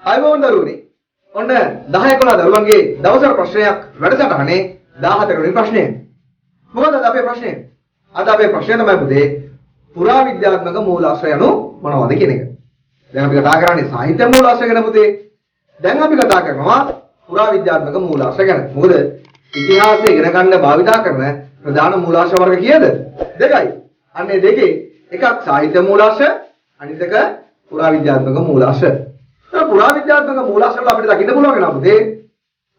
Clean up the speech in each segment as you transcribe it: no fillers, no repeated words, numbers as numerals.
අයබෝන් දරුවනේ. ඔන්න 10 11 දරුවන්ගේ දවසට ප්‍රශ්නයක් වැඩසටහනේ 14 වෙනි ප්‍රශ්නය. මොකද අද අපේ ප්‍රශ්නය? අද අපේ ප්‍රශ්නය තමයි පුතේ පුරාවිද්‍යාත්මක මූලාශ්‍රය යනු මොනවද කියන එක. දැන් අපි කතා කරන්නේ සාහිත්‍ය මූලාශ්‍රය ගැන පුතේ. දැන් අපි කතා කරනවා පුරාවිද්‍යාත්මක මූලාශ්‍රය ගැන. මොකද ඉතිහාසය ඉගෙන ගන්න භාවිතා කරන ප්‍රධාන මූලාශ්‍ර වර්ග කීයද? දෙකයි. අන්න ඒ දෙකේ එකක් සාහිත්‍ය මූලාශ්‍ර, අනිත් එක පුරාවිද්‍යාත්මක මූලාශ්‍ර. ඒ පුරාවිද්‍යාත්මක මූලාශ්‍ර වල අපිට දකින්න පුළුවන් වෙනවා පුතේ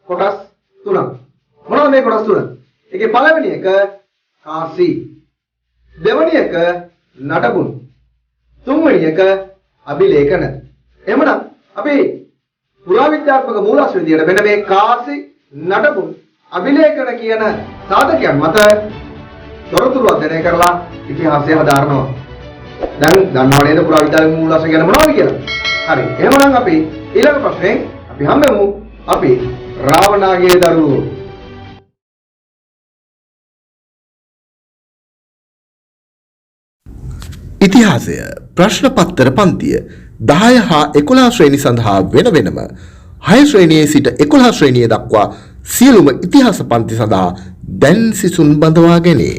කොටස් තුනක්. මොනවද මේ කොටස් තුන? ඒකේ පළවෙනි එක කාසි, දෙවෙනි එක නටබුන්, තුන්වෙනි එක අභිලේඛන. එහෙමනම් අපි පුරාවිද්‍යාත්මක මූලාශ්‍ර විදියට මෙන්න මේ කාසි, නටබුන්, අභිලේඛන කියන සාධකයන් මත තොරතුරු අධ්‍යයනය කරලා ඉතිහාසය හදාරනවා. දැන් දන්නව නේද පුරාවිද්‍යාත්මක මූලාශ්‍ර ගැන මොනවද කියලා? හරි. එහෙමනම් අපි ඊළඟ ප්‍රශ්نين අපි හම්බෙමු. අපි රාවණාගේ දරුවෝ. ඉතිහාසය ප්‍රශ්න පත්තර පන්තිය 10 හා 11 ශ්‍රේණි සඳහා වෙන වෙනම 6 ශ්‍රේණියේ සිට 11 ශ්‍රේණිය දක්වා සියලුම ඉතිහාස පන්ති සඳහා දැන් සිසුන් බඳවා ගැනේ.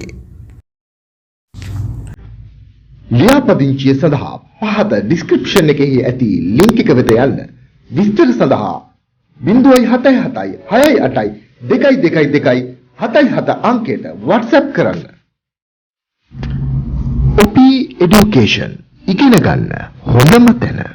ලියාපදිංචිය සඳහා පහත ඩිස්ක්‍රිප්ෂන් එකෙහි ඇති ලින්ක් එක වෙත යන්න. විස්තර සඳහා 077 6 8 2 2 2 7 7 අංකයට WhatsApp කරන්න. ඔපි එඩියුකේෂන් ඉගෙන ගන්න හොඳම තැන.